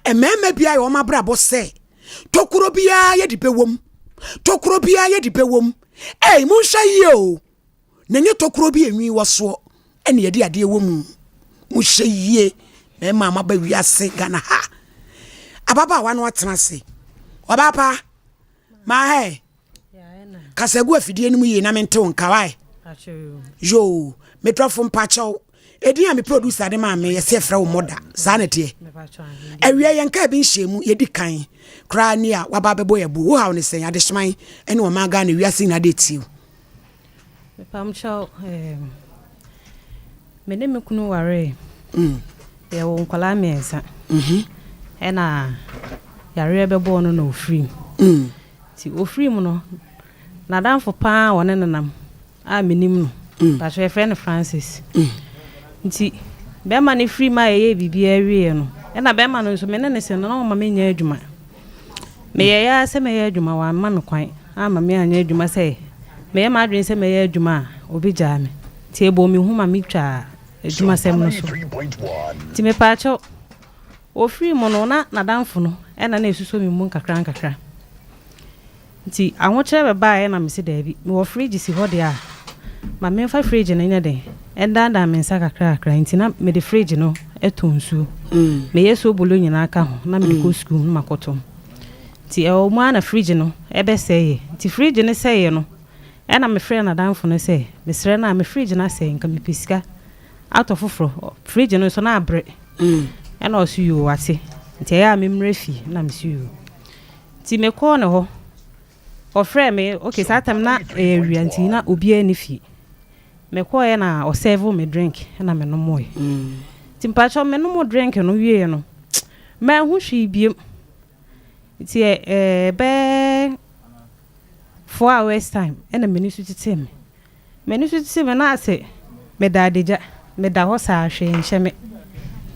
Mmarima bi ayɛ wɔn abrabɔ sɛ tokuro biara yɛde bɛwom, tokuro biara yɛde bɛwom. Ei, monhwɛ yie o, na ɛnyɛ tokuro bi enwi wɔ soɔ ɛna yɛde adeɛ wɔ mu. Monhwɛ yie, mmarima a moaba wiase Ghana ha. Ababaawa no atena ase. Ɔbaa pa, maa hɛ. Kasa gu afidie no mu yie na mente wo nka wae. Yoo, me dɔfo mpakyɛw. Edin a me producer de maa me yɛsɛ yɛfrɛ wo mɔda. Saa na ɛteɛ. Awia yɛn kaa bi nhyɛ mu yɛdi kan koraa ni a waba abɛbɔ yɛ bu. Wo haw ne sɛn adehyeman ne ɔman Ghana wiase nyinaa de tie wo. Mepamkyɛw, me ne me kunu waree. Mm. Yɛwɔ nkwadaa mmiɛnsa. Mm-hmm. Ɛna yareɛ bɛbɔɔ no na ɔfiri mu. Mm. Nti ɔfirii mu no, n'adamfo pa ara a ɔne no nam a menim no, mpakyɛ yɛfrɛ no Francis. Nti bɛrima no firii mu a yɛyɛɛ biribiara wieeɛ no, ɛna bɛrima no nso me ne no se no na ɔmma menyɛ adwuma. Meyɛeɛ ara sɛ mɛyɛ adwuma, wamma me kwan amma me anyɛ adwuma sɛ meyɛ m'adwene sɛ mɛyɛ adwuma a ɔbɛgyaa me. Nti ɛbɔɔ me hu ma metwaa adwumasɛm no so. Nti mepaakyɛw, Ɔfirii mu no, na n'adamfo no na na ɛsusɔ me mu nkakrankakra. Nti ahokyerɛ bɛbaeɛ na mese daabi, mewɔ fridge si hɔ deɛ a, ma memfa fridge no nyɛ dɛn, ɛndaadaa me nsa kakrakra. Nti na mede fridge no tɔ nsuo. Meyɛ sobolo nyinaa ka ho na mede kɔ sukuu na makɔtɔn. Nti ɛwɔ mu ara na fridge no bɛsɛeɛ. Nti fridge no sɛeɛ no, ɛna mefrɛɛ n'adamfo no sɛ, mesrɛ no a, me fridge no asɛe, nka mepɛ sika atɔ foforɔ. Fridge no nso na abrɛ. Ɛna ɔse yoo wate nti ɛyɛ a memmrɛ fie na mese yoo nti mekɔɔ ne hɔ ɔfrɛɛ me okay saa tam na ɛyɛ awia nti na obiara nni fie mekɔɔɛ na ɔsɛvo me drink na menomoe nti mpakyɛw menomo drink no wieɛ no manhu hwee biem nti ɛbɛɛ 4 hours time ɛna m'ani so tetee me. M'ani so te me na ase meda adagya, meda hɔ saa hwee nhyɛ me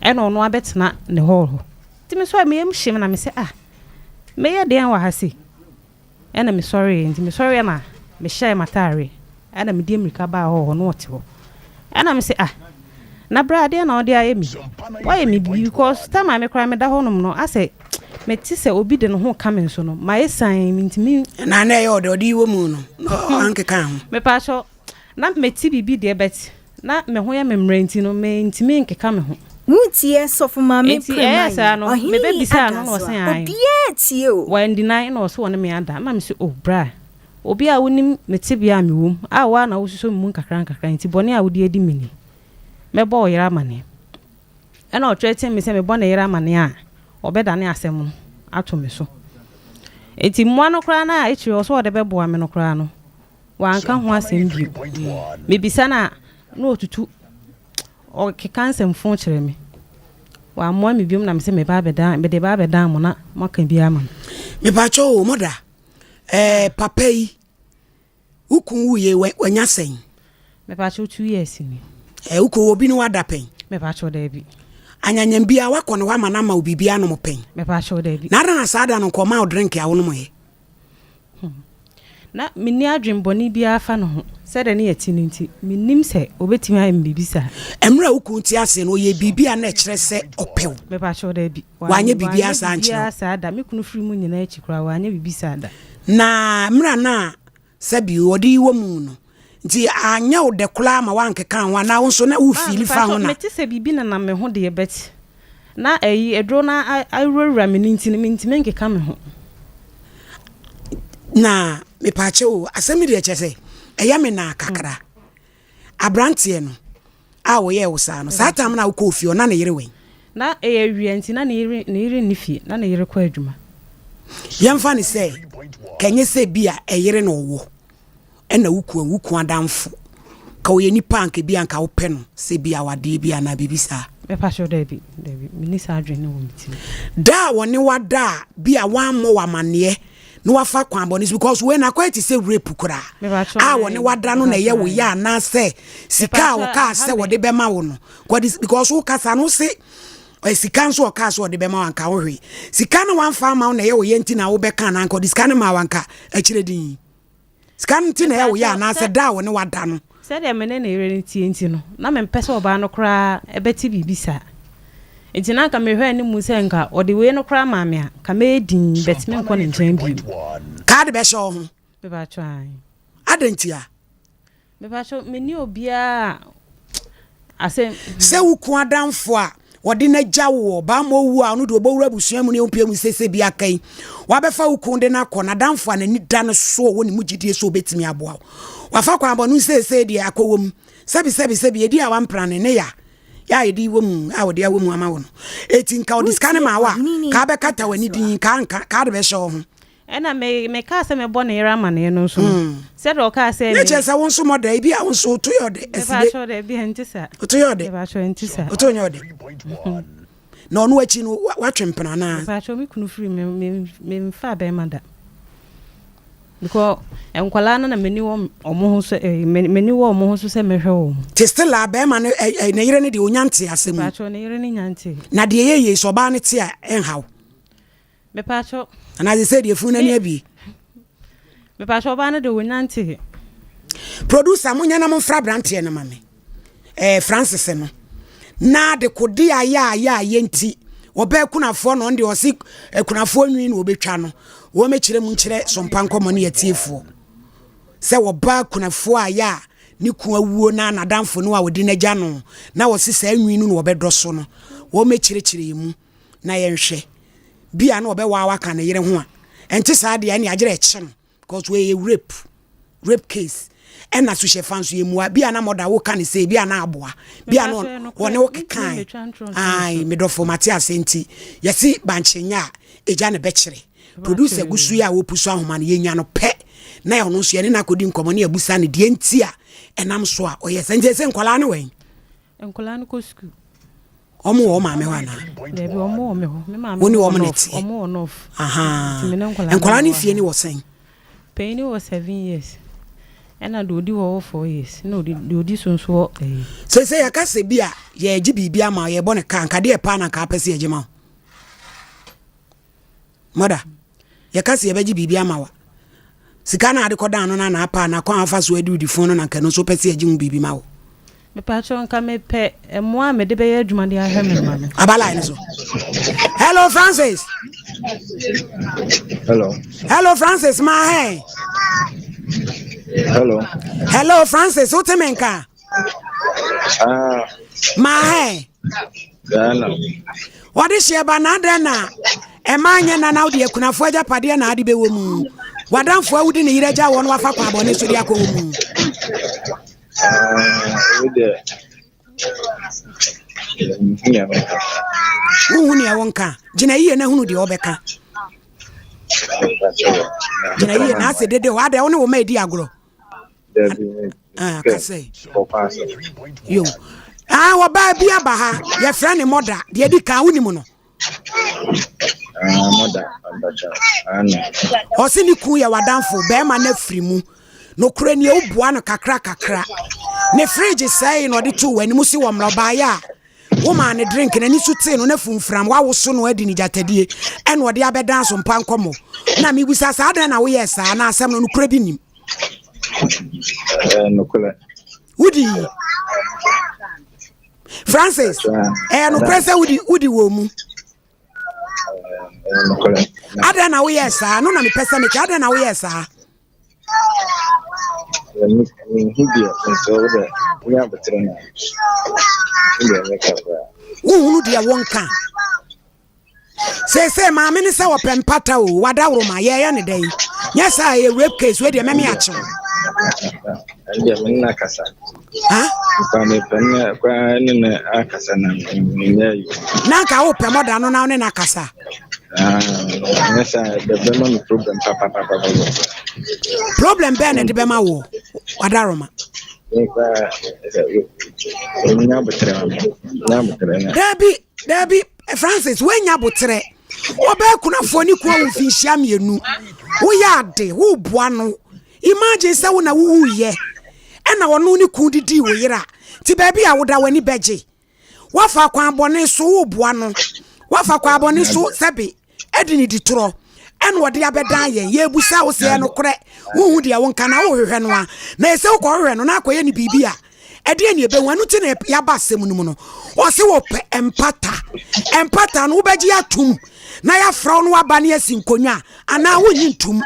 ɛna ɔno abɛtena ne hall hɔ. Nti me sɔre me yam hye me na me sɛ ah meyɛ deɛn wɔ ha sei? Ɛna me sɔreeɛ nti me sɔreeɛ na me hyɛɛ m'ataareɛ ɛna me de mmirika baa hall hɔ na ɔte hɔ ɛna me sɛ ah na bra deɛn na wode ayɛ me yi? Woayɛ me biribi because time a me koraa meda hɔ nom no asɛ mete sɛ obi de ne ho reka me nso no mayɛ sann mentumi. Na na ɛyɛ ɔde ɔde yi wɔ mu no na ɔankeka ho. Mepaakyɛw na mete biribi deɛ but na me ho yɛ me mmerɛ nti no mentumi nkeka me ho. Woretie Sɔfo Maame Nti ɛyɛɛ Premayi, saa no Ɔhene Yi mebɛbisaa no na Ada ɔse so a, ae. obiara tie o. Wandeny na ɔse ɔne me ada na mese oh bra obi a wonim me tebea a mewɔ mu a wo ara na wososɔ me mu nkakra nkakra nti bɔne a wode adi me ni mɛbɔ wo yere amaneɛ. Ɛnna ɔthreaten me sɛ mebɔ ne yere amanneɛ a, ɔbɛdane asɛm no ato me so. Enti mmoa no koraa no a akyire ɔsɛ ɔde bɛboa me no koraa no, wanka ho asɛm bio. Mebisa no a, na ɔtutu, ɔkeka nsɛmfo kyerɛ me. Wammoa me biom na mese meba abɛdan, mede ba abɛdan mo na moaka bi ama me. Mepakyɛ o, mɔda, ɛɛ papa yi, Wo kun wu yɛ wanya sɛn? Mepakyɛw 2 years ni. Ɛ wo kun obi ne wada pɛn? Mepakyɛw daabi. Anyanyam bia wakɔ ne hɔ ama no ama wo biribi anom pɛn? Mepakyɛw daabi. Na adan na saa da no nka ɔma wo drink a wonom yɛ? Na menni adwen bɔne biara fa ne ho, sɛdeɛ ne yɛte no nti, mennim sɛ ɔbɛtumi ayɛ me biribi saa. Mmerɛ a wo kun te aseɛ no ɔyɛɛ biribi a na ɛkyerɛ sɛ ɔpɛ wo? Mepakyɛw daabi. Wanyɛ biribiara saa ankyerɛ wo? Wanyɛ biribiara saa da. Me kunu firi mu nyinaa akyi koraa wanyɛ biribi saa da. Na mmerɛ a na sɛbi ɔde yi wɔ mu no nti anyɛ wo dɛ koraa ma woankeka ho anaa wo nso na wo Ah, fiili fa ho mepakyɛw na. mete sɛ biribi nenam me ho deɛ but na ɛyi aduro no awurawura me no nti no mentumi nkeka me ho. Na mepakyɛw o, asɛm yi deɛ kyerɛ sɛ ɛyɛ me naa kakra. Abranteɛ no a ɔyɛɛ wo saa no, saa time no a wokɔɔ fie hɔ na ne yere wɛn? Na ɛyɛ awia nti na ne yere ne yere nni fie, na ne yere kɔ adwuma. Yɛmfa no sɛ ka ɛnyɛ sɛ bi a ɛyere na ɔwɔ ɛna wo kua wo kua adamfo ka ɔyɛ nipa a anka bi a anka wopɛ no sɛ bi a wadeɛ bi anaa biribi saa. Mepakyɛw daabi daabi menni saa adwene no wɔ me tirim. Da a wɔne wo ada a bi a wammɔ wo amaneɛ na wafa kwan bɔne so because wei na akɔyɛ te sɛ rape koraa a wɔne wada no na ɛyɛ wo yɛ anaasɛ sika a wɔkaa sɛ wɔde bɛma wo no because wo kasa no se sika nso ɔkaa sɛ ɔde bɛma wo anka wo hwee sika no wamfa ama wo na ɛyɛ wo yɛ nti na wobɛka anaa nka ɔde sika no ma wo anka akyerɛ din sika no nti na ɛyɛ wo yɛ anaasɛ da a wɔne wada no. Sɛdeɛ me ne ne yere no teɛ nti no, na mempɛ sɛ ɔbaa no koraa bɛte biribi saa. Nti na anka mehwɛ anim sɛ nka ɔde wei no koraa maa me a, nka mɛyɛ dinn but menkɔ ne nkyɛn bio. Kaa de bɛhyɛ wo ho. Mepakyɛw ae. Adɛn ntia? Mepakyɛw menni obiara a asɛm. Sɛ wo kun adamfo a wɔde no agya wo wɔ bammɔ wu a ɔno de ɔbɔwura abusua mu ne ɔmpia mu sese bi aka yi wabɛfa wo kun de no akɔ n'adamfo a n'ani da no so ɔwɔ ne mu gyidie sɛ ɔbɛtumi aboa wo wafa kwan bɔne seesei deɛ akɔwɔ mu sɛbi sɛbi sɛbi ɛdi a wamprane ne ya yɛ a yɛde wɔ mu a wɔde awɔ mu ama wo no eti nka ɔde sika no ma wo a kaa bɛkata w'ani din kaa nka kaa de bɛhyɛ wo ho. Ɛna me mekaa sɛ mɛbɔ ne yere amaneɛ no nso no sɛdeɛ ɔkaa sɛ ne kyerɛ sɛ wo nso mɔda ebi a wo nso woto yɛ ɔdɛ asibe mepakyɛw dɛ bi ɛnte saa woto yɛ ɔdɛ mepakyɛw ɛnte saa woto nyɛ ɔdɛ na ɔno akyi no watwe mpena anaa. Mepakyɛw me kunu firi me me me mfaa bɛrima da. Because nkwadaa no na m'ani wɔ wɔn ho so eh, m'ani wɔ wɔn ho so sɛ mɛhwɛ wɔn. Te still a bɛrima no eh, eh, ne yere no deɛ ɔnya nte asɛm mu. Mepakyɛw ne yere no nya nte. Na deɛ ɛyɛ yie sɛ ɔbaa no te a ɛnhaw. Mepakyɛw. Anaasɛ sɛ deɛ funu n'ani abie. Mepakyɛw ɔbaa no deɛ ɔnya nte. Producer monyɛ na momfra aberanteɛ no ma me. Eh, Francis no. Na dekode a yɛ a yɛ a yɛ nti ɔbaa kunafoɔ na ɔno deɛ ɔse akunafoɔ nwi na ɔbɛtwa no. Wɔmɛkyerɛ mu nkyerɛ sompa nkɔmmɔ ne atiefoɔ sɛ ɔbaa kunafoɔ a yɛ a ne ku awuo na n'adamfo no a ɔde n'agya no na ɔse saa nwi no na ɔbɛdɔ so no wɔmɛkyerɛkyerɛ mu na yɛnhwɛ bi a na ɔbɛwaawa ka ne yere ho a ɛnte saa deɛ ɛne agyerɛ ɛkye no Cause wei yɛ rape, rape case. Ɛna suhyɛfa nso yɛ mua. Bi a na mɔda wo ka ne sɛ, bi a na aboa. Bi a na wɔne wo kekae. Ai, me dɔfo mate ase nti. Yɛsi bankye nya a, egya ne bɛkyere. Producer gu so yi a wɔpu so ahoma no, yɛnya no pɛ. Na ɔno nso yɛne no akɔdi nkɔmmɔ ne yɛabusa no deɛ nti a ɛnam so a ɔyɛ sɛ. Nti ɛsɛ nkwadaa no wɛn? Nkwadaa no kɔ sukuu. Wɔn wɔ wɔn maame hɔ anaa? Dabi, wɔn wɔ me hɔ. Me maame Wo ne wɔ wɔn na North. ɛteɛ? Wɔn wɔ North. Ahaa. Nti me ne nkwadaa no Nkwadaa no wɔ mfie ha. ne wɔ sɛn? Panyin no wɔ 7 years. Ɛna deɛ odi hɔ wɔ 4 years. Ɛna odi deɛ odi so nso wɔ ɛyi. Seesei yɛka sɛ bi a yɛregye biribi ama wo, yɛrebɔ no kaa, nka deɛ paa na nka wopɛ sɛ yɛgye ma wo? Mother, yɛka sɛ yɛbɛgye biribi ama wa. Sika no a ade kɔdan no na na apa na kwan afa so adi wodi fon no na nka no nso wopɛ sɛ yɛgye ho biribi ma wo. Mepatwɛ nka mepɛ mmoa a mede bɛyɛ adwuma de ahwɛ me mma no. Aba line no so. Hello Francis. Hello. Hello Francis, ma hey. Hello. Hello Francis, wote me nka? Ah. Ma hey. Ghana. Wɔde hyeɛ ba na adɛn na ɛma nyɛ nana wode akunafoɔ agyapadeɛ na ade bɛwɔ mu. W'adamfo awudi ne yere agya wɔ no wafa kwan bɔne so de akɔ wɔ mu. Ah, wo deɛ. Wohu nea wonka. Gyina yie na hunu deɛ wɔbɛka. Gyina yie na asɛ dede hɔ adɛn wo ne wo ma edi agorɔ. Ah, kasɛ. Yo. Ah, wɔbaa bi aba ha. Yɛfrɛ ne mɔda. Deɛ di kan wonim no. Ɔse ne kun yɛ w'adamfo bɛrima no afiri mu. Nokorɛ nie woboa no kakra kakra. Ne fridge sɛe na ɔde too w'anim si wɔ mmerɛ ɔbaeɛ a womaa ne drink n'ani so tee no na fumfiram wawoso no adi ne gyatadie ɛna ɔde abɛdan so mpa nkɔmmɔ. Na mebisa saa dɛn na woyɛɛ saa na asɛm no nokorɛ bi nim. Nokorɛ. Wodi Francis ɛyɛ nokorɛ sɛ wodi wodi wɔ mu. Adɛn na woyɛɛ saa no na mepɛ sɛ meka adɛn na woyɛɛ saa. Wohunu deɛ wonka. Seesei maame ne sɛ wɔpɛ mpata o wadaworo ma yɛyɛ ne dɛn nyɛ saa ɛyɛ rape case wei deɛ mɛme akyew. Ɛndeɛ me nna kasa. Nka mepɛ ne koraa ne ne akasa na menyɛ yi. Na nka wopɛ mɔda no na wo ne no akasa. Nyɛ saa ɛbɛma me problem papapapa. Problem bɛn na ɛde bɛma wo wadaroma? Dabi dabi Francis woanya aboterɛ ɔbaa kunafoɔ ne kuo wo mfinhyia mmienu woyɛ ade woboa no imagine sɛ wo na wowuyɛ ɛna ɔno ne kun didii wo yere a nti baabi a woda w'ani bɛgye woafa kwan bɔne so woboa no woafa kwan bɔne so sɛbe ɛde ne di torɔ ɛna ɔde abɛdan yɛn yɛbusa wo sɛ nokorɛ wohu deɛ wonka na wohwehwɛ no a na ɛsɛ wokɔhwehwɛ no na akɔyɛ ne biribi a. Ɛdeɛn ne yɛbɛhu? Ɛno nti na yɛaba asɛm no mu no. Ɔse wɔpɛ mpata. Mpata no wobɛgye atom na yɛafrɛ wo no waba ne asi nkonnwa anaa wonnye ntom?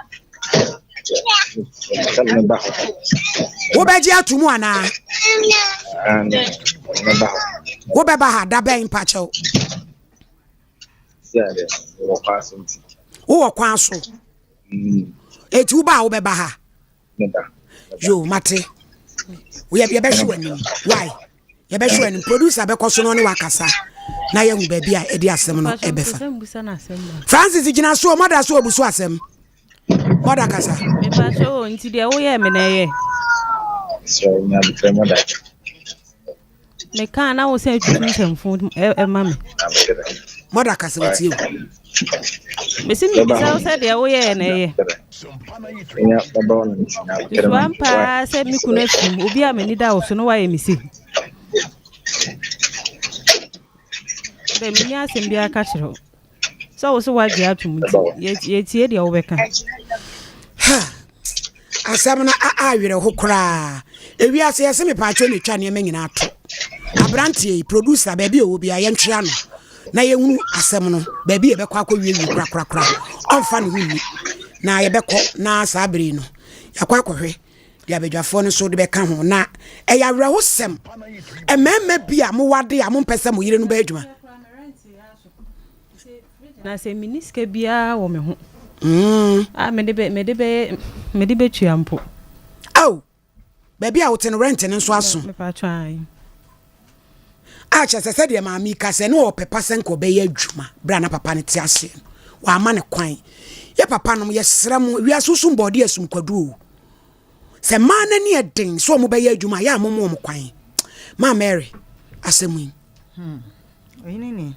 Wobɛgye atom anaa? Wobɛba ha da bɛn mpakyɛw? Wowɔ kwan so. Eti woba a wobɛba ha? Yo, mate. Yɛbɛhwe w'anim. Why? Yɛbɛhwe w'anim. Producer bɛkɔ so no ne wakasa na yɛhu baabi a ɛde asɛm no ɛbɛfa. Francis gyina so, mɔda so obu so asɛm. Mɔda kasa. Mepakyɛ o, nti deɛ woyɛɛ me na ɛyɛ. Mekaa na wo sɛ tutu nsɛmfo ɛma me. Mɔda kasa wɔtie o. Mesi mebisa wo sɛ deɛ woyɛɛ na ɛyɛ. Nso ampa ara sɛ me kunu afim obi a m'ani da wo so no woayɛ me sei. Dɛ menni asɛm biara ka kyerɛ wo. Sɛ wo so woagye atom nti, yɛtie deɛ wobɛka. Asɛm no awerɛho koraa. Ewiase yɛse mepaakyɛw na etwa nneɛma nyinaa to. Aberanteɛ yi, producer, baabi a ɔwɔ biara yɛntwe ano na yɛhunu asɛm no baabi a yɛbɛkɔ akɔwiewie korakorakora. Ɔmfa ne ho nni na yɛbɛkɔ na saa bere yi no yɛakɔ akɔhwɛ deɛ abadwafoɔ no nso de bɛka ho. Na ɛyɛ awerɛhosɛm mmarima bi a mowade a mompɛ sɛ mo yere no bɛyɛ adwuma. Na sɛ menni sika biara wɔ me ho a mede bɛ mede bɛyɛ mede bɛtua mpo. Ao, baabi a wote no rent no nso aso. Mepatwa ae. A kyerɛ sɛ sɛdeɛ maame yi ka sɛ ne ɔpɛ pa sɛ nka ɔbɛyɛ adwuma berɛ a na papa no te aseɛ no, wamma no kwan. Yɛ papa nom, yɛsrɛ mo, wiase wosum bɔɔde asum kwadu o. Sɛ mmaa no ani yɛ den sɛ wɔn bɛyɛ adwuma a, yɛ a momma wɔn kwan. Maa Mary, asɛm yi. Hmm. Ɔhene ni.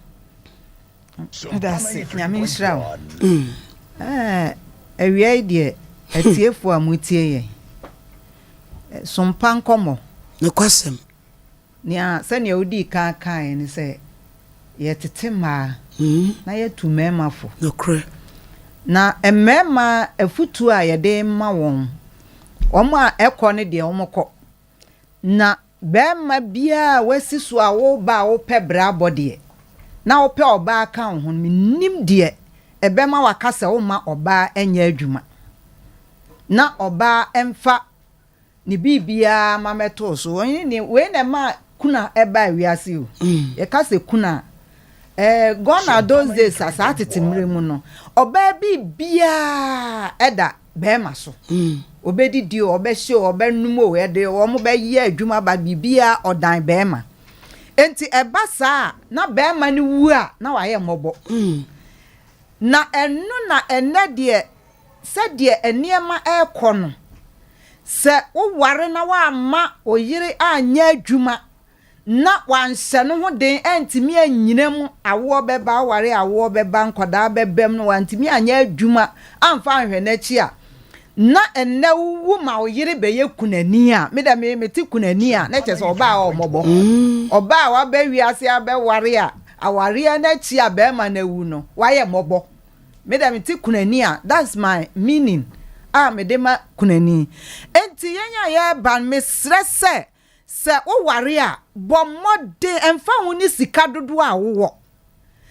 Meda ase. Nyame nhyira wo. Mm. Eh, awia yi deɛ, atiefoɔ a motie yɛn, eh, sompa nkɔmmɔ. Nokwasɛm. Nea sɛnea wodii kan kaeɛ ne sɛ, yɛtete mmaa na yɛatu mmarima fo. Nokorɛ. Na mmarima afutuo a yɛde rema wɔn, wɔn a ɛkɔ no deɛ wɔkɔ. Na barima biara a wasi so a woreba a wopɛ bra abɔ deɛ, na wopɛ ɔbaa ka wo ho no, mennim deɛ ɛbɛma waka sɛ womma ɔbaa nyɛ adwuma na ɔbaa mfa Ne biribiara ma mɛtoo so. Ɔhene ni, wei na ɛmaa kuna baa wiase o. Yɛka sɛ kuna a, eh, gone are those days a saa tete mmerɛ mu no, ɔbaa biribiara ɛda bɛrima so. Ɔbɛdidi o, ɔbɛhyɛ o, ɔbɛnom o, ɛde wɔn bɛyɛ adwuma ba biribiara ɔdan bɛrima. Enti ɛba saa a, na bɛrima no wu a, na wayɛ mmɔbɔ. Na ɛno na ɛnnɛ deɛ Sɛdeɛ nneɛma rekɔ no, sɛ woware na woamma wo yere anyɛ adwuma na wanhyɛ ne ho den antumi annyina mu, awoɔ bɛba, woware a awoɔ bɛba, nkwadaa bɛba mu na wantumi anyɛ adwuma amfa anhwɛ n'akyi a, na ɛnnɛ wowu ma wo yere bɛyɛ kunani a, me dɛ me mete kunani a, na kyerɛ sɛ ɔbaa a ɔmmɔbɔ. Ɔbaa a waba wiase abɛware a, awareɛ no akyi a barima no awu no, wayɛ mmɔbɔ. Me deɛ mete kunani a that's my meaning a mede ma kunani. Enti yɛn a yɛreba no mesrɛ sɛ sɛ woware a bɔ mmɔden ɛmfa ho ne sika dodoɔ a wowɔ.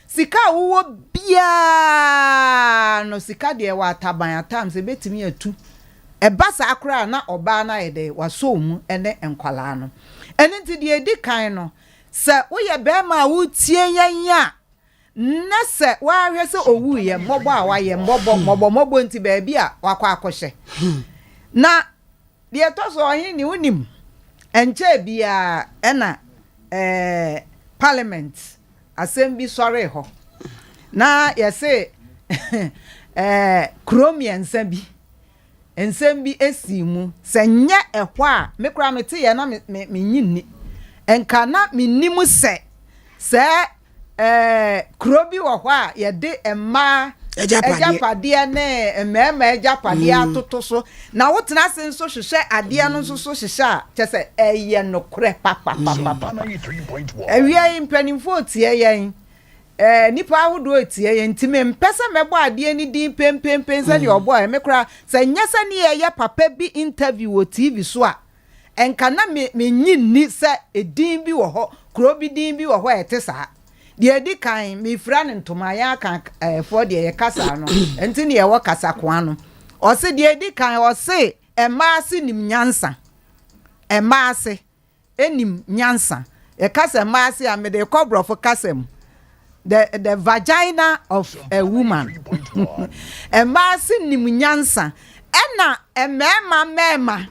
Sika a wowɔ biara no sika deɛ ɛwɔ ataban at times ɛbɛtumi atu. Ɛba saa koraa a na ɔbaa no ayɛ dɛn wasɔ wo mu ne nkwadaa no. Ɛno nti deɛ ɛdi kan no sɛ woyɛ barima a woretie yɛn a Nnɛ sɛ woahwɛ sɛ owuiɛ, mmɔbɔ a wayɛ, mmɔbɔ, mmɔbɔ, mmɔbɔ nti baabi a wakɔ akɔhyɛ. Na deɛ ɛtɔ so ɔhene ni wonim, ɛnkyɛɛ biara ɛna ɛɛ parliament asɛm bi sɔree hɔ. Na yɛse ɛɛ kuro mmiɛnsa bi nsɛm bi sii mu. Sɛ nyɛ ɛhɔ a, me koraa meteeɛ na me, me, mennye nni. Nka na mennim sɛ sɛ ɛɛ kuro bi wɔ hɔ a yɛde mmaa agyapadeɛ ne mmarima agyapadeɛ atoto so, na wotena ase nso hwehwɛ adeɛ no nso so hyehyɛ a, kyɛ sɛ ɛyɛ nokorɛ papapapapa. Awia yi mpanimfoɔ tie yɛn. Eh, nnipa ahodoɔ retie yɛn nti mempɛ sɛ mɛbɔ adeɛ no din penpenpen sɛdeɛ ɔbɔeɛ. Me koraa, sɛ nyɛ sɛ ne yɛyɛ papa bi interview wɔ TV so a, Nka na me mennye nni sɛ edin bi wɔ hɔ, kuro bi din bi wɔ hɔ a ɛte saa. Deɛ ɛdi kan, mefira no ntoma, yɛn Akan foɔ deɛ yɛka saa no, ɛnti na yɛwɔ kasakoa no. Ɔse deɛ ɛdi kan, ɔse mmaa ase nim nyansa. Mmaa ase nim nyansa. Yɛka sɛ mmaa ase a, mede rekɔ borɔfo kasa mu. The, the vagina of a woman. Mmaa ase nim nyansa. Ɛna mmarima mmarima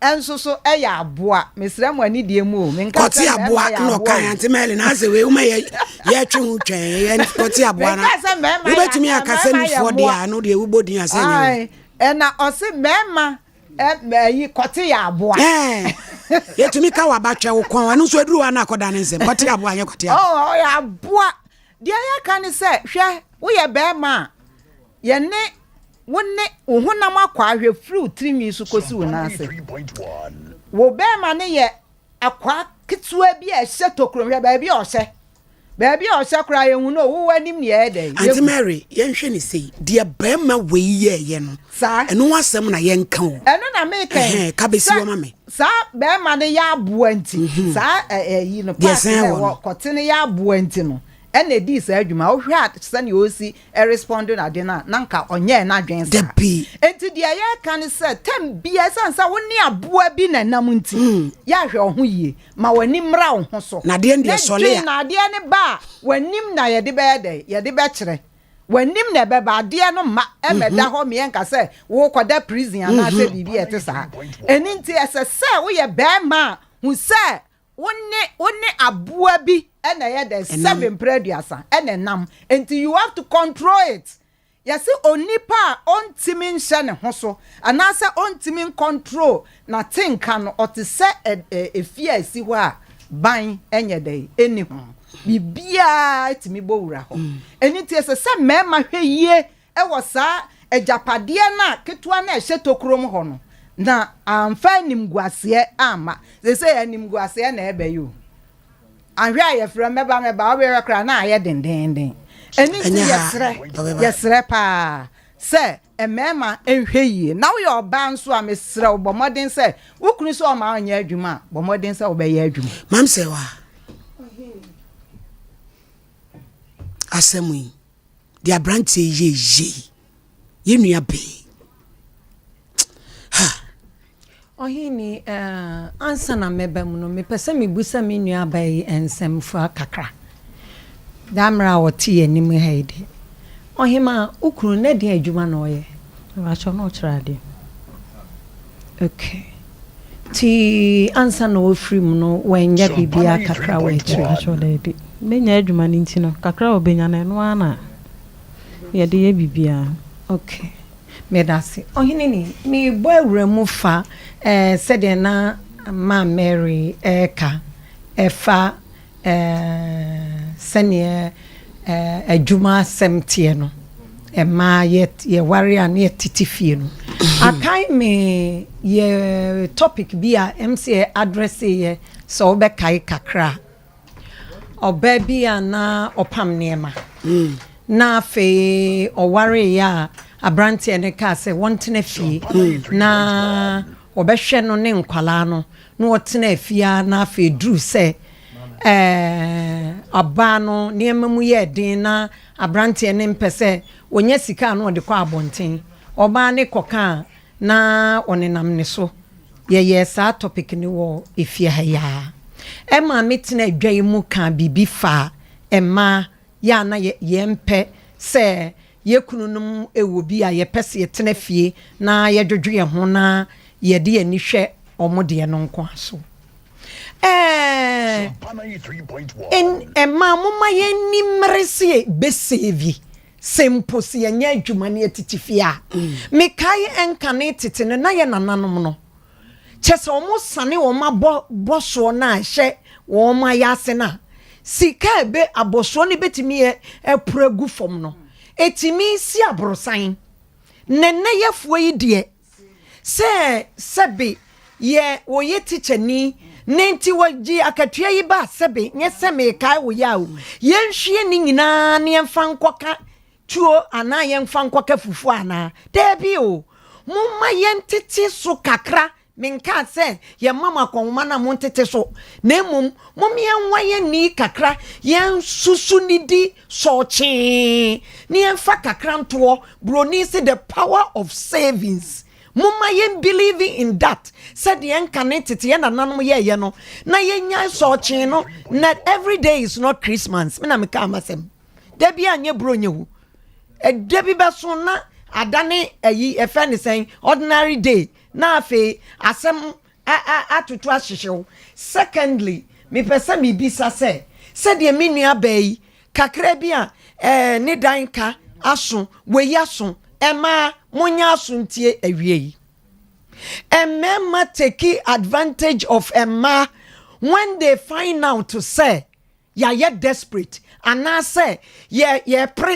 nso so yɛ aboa. Mesrɛ mo anidie mu o. Menka Kɔte sɛ aboa mmarima yɛ na aboa ɔka o. Auntie Merlin na asɛ wei woma yɛ yɛtwe ho twɛn yɛ kɔte aboa na Menka sɛ mmarima yɛ wobɛtumi aka sɛ mmarima yɛ nufoɔ mmoa. deɛ ano deɛ wobɔ din asɛ nyɛ o. Ae, ɛna ɔse mmarima Ɛyi kɔte yɛ aboa. Yɛtumi ka waba twɛ wo kɔn ɛno nso aduru hɔ na akɔda ne nsɛm kɔte aboa nyɛ kɔte aboa. Oh, ɔyɛ aboa. Deɛ yɛka ne sɛ hwɛ woyɛ bɛrima a yɛne wo ne wo honam akwaa hwɛ firi wo tirinwi so kɔsi wo nan ase. Wo bɛrima no yɛ akwaa ketewa bi a ɛhyɛ tokuro hwɛ baabi a ɔhyɛ. Baabi a ɔhyɛ koraa yɛnhu no o, wo w'anim ne ɛyɛ dɛn? Auntie Yɛhu. Mary, yɛnhwɛ no sei, deɛ barima wei yɛɛyɛ no, Saa. ɛno ho asɛm na yɛnka o. Ɛno na meka yi, Ɛhɛn, ka bɛsi sɛ hɔ ma me. saa barima no yɛ aboa nti, saa ɛ ɛyi no, Deɛ part ɛsɛn no a wɔ ɛwɔ no. kɔte no yɛ aboa nti no, ɛna ɛdii saa adwuma. Wohwɛ a sɛdeɛ ɔresi respond no ade no a, na nka ɔnyɛɛ n'adwene saa. Dabi. Enti deɛ yɛreka ne sɛ, tɛm biara, ɛsiane sɛ wo ne aboa bi na ɛnam nti, yɛ ahwɛ wo ho yie. Ma w'ani mmra wo ho so. Na adeɛ no deɛ Na sɔle dwen a. na adeɛ no ba a, w'anim na yɛde bɛyɛ dɛn? Yɛde bɛkyerɛ. W'anim na ɛbɛba. Adeɛ no mma ɛmmɛda hɔ mmeɛ nka sɛ worekɔda prison anaasɛ biribi a ɛte saa. Ɛno nti ɛsɛ sɛ woyɛ barima a, hu sɛ wo ne wo ne aboa bi na ɛyɛ dɛn? Sɛbe mprɛ aduasa na ɛnam. Enti you have to control it. Yɛse onipa a ɔntumi nhyɛ ne ho so anaasɛ ɔntumi ncontrol n'atenka no, ɔte sɛ efie a ɛsi hɔ a ban nyɛ dɛn? Ɛnni ho. Biribiara tumi bɔ wura hɔ. Ɛno nti ɛsɛ sɛ mmarima hwɛ yie wɔ saa agyapadeɛ no a ketewa no a ɛhyɛ tokurom hɔ no, na amfa animguaseɛ amma. Seesei animguaseɛ na ɛreba yi o. Anhwɛ a yɛfrɛ mɛba mɛba wobɛhwɛ koraa na ayɛ dendeenden. Ɛno nti yɛsrɛ yɛsrɛ paa sɛ mmarima nhwɛ yie. Na woyɛ ɔbaa nso a mesrɛ wo bɔ mmɔden sɛ wo kunu sɛ ɔma ɔnyɛ adwuma a bɔ mmɔden sɛ wobɛyɛ adwuma. Mam sɛ wa asɛm yi deɛ aberanteɛ yɛ yei yɛn nua bee ha. Ɔhene, eh, ansa na mɛba mu no, mepɛ sɛ mebisa me nuabaa yi nsɛmfua kakra. Daa mmerɛ a ɔte yɛn anim ha yi de, Ɔhemaa, wo kunu, na ɛdeɛn adwuma na ɔyɛ? Mepakyɛw, na ɔkyerɛ adeɛ. Okay. Nti ansa na ɔrefiri mu no, wannya biribiara kakra wɔ akyire? Mepakyɛw, daabi. Mɛnya adwuma no nti no, kakra a ɔbɛnya no, ɛno ara na yɛde yɛ biribiara. Okay. Medase. Ɔhene ni, merebɔ awura mu fa eh, sɛdeɛ na Maam Mary reka ɛfa eh, sɛdeɛ eh, adwuma asɛm teɛ no. Mmaa yɛ, yɛware a na yɛtete fie no. Akae me yɛ topic bi a MC address yɛ sɛ wobɛkae kakra a. Ɔbaa bi a na ɔpam nneɛma, na afei ɔwareeɛ a aberanteɛ no kaa sɛ wɔntena fie na wɔbɛhwɛ no ne nkwadaa no, na wɔtenaa fie ara na afei duru sɛ ɛɛ ɔbaa no nneɛma mu yɛɛ den na aberanteɛ no mpɛ sɛ wɔnya sika a na ɔde kɔ abɔnten. Ɔbaa no kɔkaa na ɔnenam ne so. Yɛyɛɛ saa topic no wɔ efie ha yi ara. Ɛmaa me tenaa dwa yi mu kaa biribi faa mmaa yɛ a na yɛmpɛ sɛ yɛn kununom wɔ bi a yɛpɛ sɛ yɛtena fie na yɛdwodwo yɛn ho na yɛde yɛn ani hwɛ wɔn deɛ no nko ara so. Ɛɛ, mmaa momma yɛn ani mmere sɛ yɛbɛsɛvi Sɛ mpo sɛ yɛnyɛ adwuma na yɛtete fie a, mekae ɛnkane tete no na yɛ nananom no, kyɛ sɛ wɔn sane wɔn abɔ bɔsoɔ no a ɛhyɛ wɔn ayaase no a, sika a ɛbɛ abɔsoɔ no bɛtumi yɛ ɛporo agu fam no, ɛtumi si aborosan. Na nnɛ yɛfoɔ yi deɛ, Sɛ sɛbe yɛ wɔyɛ tikyani ne nti wɔgye akatua yi ba a sɛbe nyɛ sɛ mekae wo yɛ o yɛnhwie ne nyinaa ne yɛmfa nkɔka tuo anaa yɛmfa nkɔka fufuo anaa daabi o momma yɛntete so kakra. Menkaa sɛ yɛmma mo akɔnhoma no a montete so, na mmom mom yɛnwa yɛn ani kakra, yɛnsusu nidi sɔɔkyee, na yɛmfa kakra ntoɔ. Buroni se the power of savings. Momma yɛn believe in that, sɛdeɛ nkane tete yɛn nananom yɛɛyɛ no, na yɛnyae sɔɔkyee no, na every day is not Christmas. Me na mekaa m'asɛm. Da bi anyɛ Buronya wu. Ɛda bi bɛso na adane ayi, yɛfrɛ no sɛn, ordinary day. Na afei asɛm atoto ahyehye wo. Secondly, mepɛ sɛ mebisa sɛ, sɛdeɛ me nua baa yi, kakra bi a eh, ne dan ka aso, wei aso, mmaa monyɛ aso ntie awie yi. Mmarima take advantage of mmaa when they find out sɛ yɛayɛ desperate anaasɛ yɛ yɛpere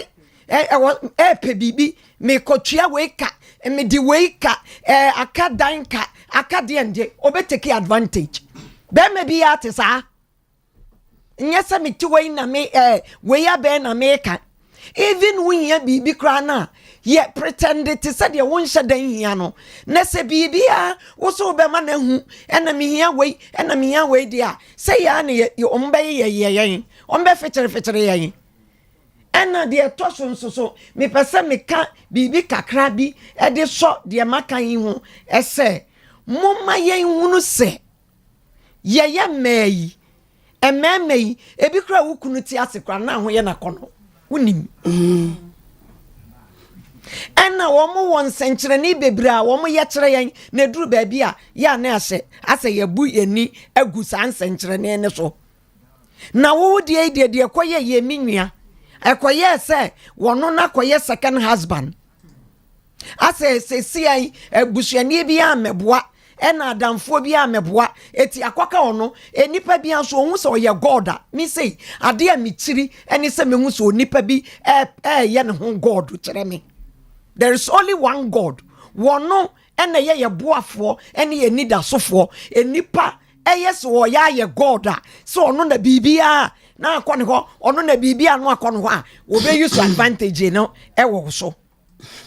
ɛwɔ ɛɛpɛ biribi mekɔtua wei ka mede wei ka ɛɛ aka dan ka aka deɛ ndeɛ ɔbɛtake advantage bɛrima bi yɛ ate saa nyɛ sɛ mete wei na me ɛɛ wei abɛn na meka Even wohia biribi koraa no a, yɛ pretend te sɛ deɛ wonhyɛ da nhia no. Na sɛ biribi a wo so wobɛma no ahu, ɛna mehia wei, ɛna mehia wei deɛ a, sɛ yɛ a na yɛ, wɔn bɛyɛ yɛ yɛn, wɔn bɛfekyerefekyere yɛn. Ɛna deɛ ɛtɔ so nso so, mepɛ sɛ meka biribi kakra bi de sɔ deɛ maka yi ho sɛ, momma yɛnhunu sɛ yɛyɛ mmaa yi, Mmarima yi, ebi koraa wo kunu te ase koraa na ho yɛ n'akɔnɔ. Wonim. Mm. Ɛna wɔn wɔ nsɛnkyerɛnne bebree a wɔn yɛ kyerɛ yɛn na eduru baabi a yɛ a na ahyɛ asɛ yɛbu yɛn ani agu saa nsɛnkyerɛnne no so. Na wo deɛ yi deɛ deɛ ɛkɔyɛ yɛ me nua ɛkɔyɛɛ sɛ wɔn no akɔyɛ second husband. Asɛ sesia yi abusuani bi ammɛboa ɛna adamfoɔ bi ammɛboa eti akɔka ɔno enipa bi nso ohun sɛ ɔyɛ god a me sei adeɛ a mekyiri ɛne sɛ mehu sɛ onipa bi ɛɛyɛ ne ho god kyerɛ me there is only one god wɔno ɛna ɛyɛ yɛ boafoɔ ɛne yɛ nidasofoɔ enipa ɛyɛ sɛ ɔyɛ ayɛ god a sɛ ɔno na biribiara na akɔ ne hɔ ɔno na biribiara no akɔ ne hɔ a wɔbɛyi so advantage no ɛwɔ so.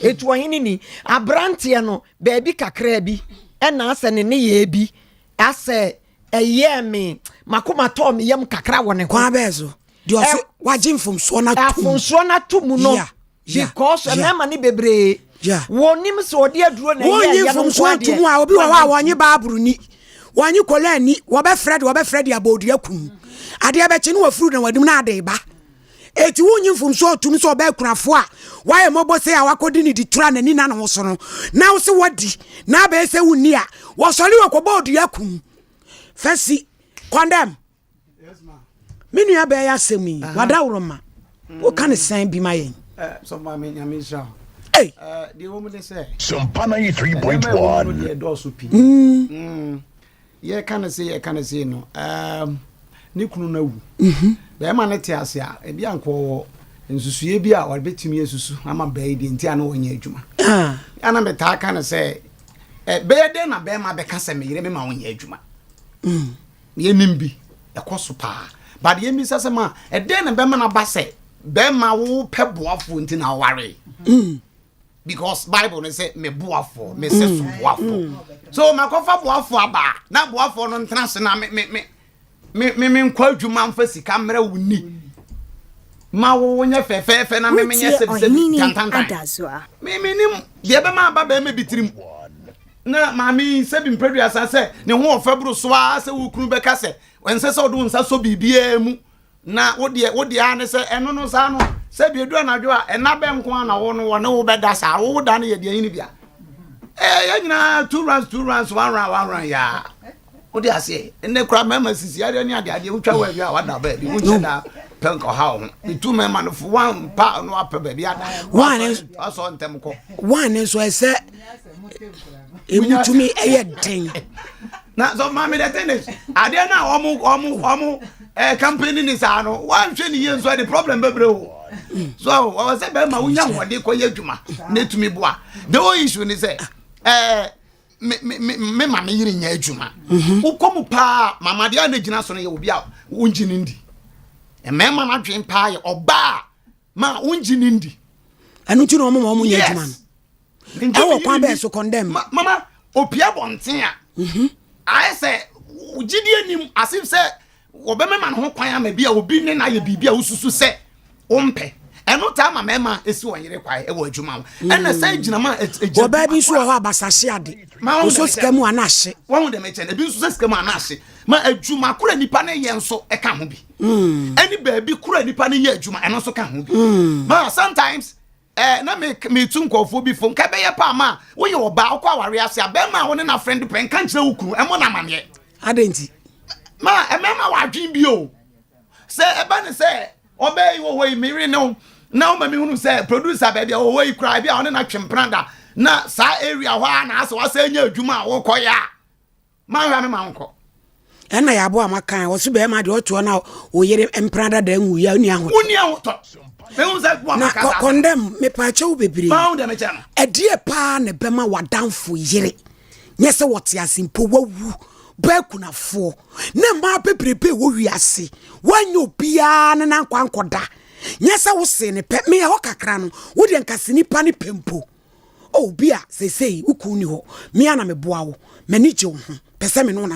Etu ɔhene ni. Aberanteɛ no, baabi kakraa bi ɛna asɛ ne nneyɛɛ bi asɛ ɛyɛɛ me makoma tɔɔ me yam kakra wɔ ne ho. Kwan bɛɛ so? Deɛ ɔse wagye mfomsoɔ no ato mu. Mfomsoɔ no ato mu no. Because mmarima no bebree wɔnim sɛ ɔde aduro na ɛyɛ ɛyɛ no nko adeɛ. Wɔnyi mfomsoɔ nto mu a obi wɔ hɔ a wɔnye Baabolo ni. Wɔnye Koran ni. Wɔbɛfrɛ de wɔbɛfrɛ de abɔ odua kum. Adeɛ bɛkye no wafuru na wanim na ade ba. Enti wonnye mfomso a otum sɛ ɔbaa kunafo a wayɛ mmɔbɔ sei a wakɔdi ne ditura a n'ani nna ne ho so no, na wose wadi na abɛyɛ sɛ wonni a, wɔsɔre wɔkɔbɔ odua kum. Fa si. Condemn. Me nua bɛyɛ asɛm yi, wadaworoma. Woka ne sɛn bi ma yɛn. Eh, so maame nyame nhyira wo. Hey. Eh, deɛ wɔ mu ne sɛ. Sumpa 93.1. Nneɛma ɛwɔ mu no deɛ ɛdɔɔso pii. Mm. Yɛka no sei yɛka no sei no um, ne kunu no awu. Mhm. Bɛrima no te ase a ebi anka ɔwɔ nsusuiɛ bi a ɔbɛtumi asusu ama bɛɛ yi deɛ nti a na ɔnyɛ adwuma. Ah. Ana metaa ka no sɛ bɛyɛ dɛn na bɛrima bɛka sɛ meyere me ma wonyɛ adwuma. Mm. Yɛnim bi ɛkɔ so paa. But yɛmmisa sɛ ma ɛdɛn na bɛma no aba sɛ bɛrima wo pɛ boafoɔ nti na ɔwaree. Mm. because bible no sɛ me boafoɔ me sɛ so mm. boafoɔ mm. so makɔfa boafoɔ aba na boafoɔ no ntena ase na me me me me me me nkɔ adwuma mfa sika mmerɛ wo ni ma wo nyɛ fɛfɛɛfɛ na me me nyɛ sɛbisɛbi tantantan me me nim deɛ bɛma aba bɛrima bi tirim na maame sɛbi mpɛduasa sɛ ne ho ɔfɛ boro so ara sɛ wo kunu bɛka sɛ ɛnsɛ sɛ ɔde wo nsa sɔ biribiara mu Na wo deɛ, wo deɛ ara ne sɛ ɛno no saa no, sɛ bi edu anadwo a, ɛna bɛ nko ara na wo no wɔne wo bɛda saa, wo da no yɛ deɛ yini bia. Ɛɛ yɛn nyinaa two rounds, two rounds, one round, one round yaa. Wo de aseɛ, ɛnɛ kura mmarima sisi adeɛ ne adeɛ adeɛ, wotwa wɔ awie a wada baabi, wonhyɛ da pɛ nka ɔha wo ho. Etu mmarima no fo, one pa no apɛ baabi ada, wasɔ ntɛm kɔ. One nso ɛsɛ emu tumi ɛyɛ den. Na so maame the thing is adeɛ no a wɔn wɔn wɔn ɛɛ campaign ni saa no wɔanhwɛ ne yie nso ɛde problem bebree o so wɔwɔ sɛ bɛrima wonya ahoɔden kɔ yɛ adwuma na etumi boa the whole issue ni sɛ ɛɛ me me me me maame yere nyɛ adwuma mhm. wokɔ mu paa mama deɛ a na gyina so no yɛ obi a wongye ne ndi mmarima no adwene paa yɛ ɔbaa ma wongye ne ndi ɛno nti na wɔn ma wɔn nyɛ adwuma no ɛwɔ kwan bɛɛ so condemn mama opia bɔnten a. Ayɛ sɛ gyidie nim, as if sɛ wɔbɛmɛma ne ho kwan ama bi a obi ne no ayɛ biribi a wosusu sɛ wompɛ. Ɛno taa ma mmarima esi wɔn yere kwae wɔ adwuma ho. Ɛna sɛ gyina ma egyina. Ɔbaa bi nso wɔ hɔ abasahye ade. Ɔsɔ sika mu ana ahye. Wɔn dɛm kyɛn ebi nso sɛ sika mu ana ahye. Ma adwuma koro nipa ne yɛ nso ɛka ho bi. Ɛne baabi koro nipa ne yɛ adwuma, ɛno nso ka ho bi. Ma sometimes na me metu nkurɔfoɔ bi fo, nka ɛbɛyɛ paa ma woyɛ ɔbaa wokɔ aware ase a, bɛrima a wo ne na friend pɛ, nka nkyerɛ wo kunu, ɛmmɔ no amanneɛ. Adɛn nti? Ma mmarima wɔ adwene bi o, sɛ ɛba ne sɛ ɔbaa yi wɔ hɔ yi, meyere ne wo na woma mehunu sɛ producer baabi a wɔwɔ yi koraa bi a ɔne no atwe mpena da na saa area hɔ a na asɛ wasɛ anya adwuma a wokɔyɛ a, manhwɛ me ma wonkɔ. Ɛna yɛ aboa ma kan wɔso bɛrima deɛ ɔtoɔ na oyere mpena dada nwu ya ɔni ahotɔ. Wonni ahotɔ. Mehu sɛ boa na ma kasa. Kɔndɛm mepaakyɛw bebree. Mahu deɛ mekyɛ no. Ɛdeɛ paa na ɛbɛma w'adamfo yere nyɛ sɛ wɔte ase mpo wawu bɛɛ kunafoɔ ne mmaa bebrebe wɔ wiase, woanyɛ obiara ne nankɔ ankɔda, nyɛ sɛ wosee ne pɛ meyɛ hɔ kakra no, wodeɛ nkase nipa ne pɛ mpo. Oh, bi a seesei wo kun ni hɔ, me ara na meboa wo, m'ani gye wo ho, pɛ sɛ me ne wo nante.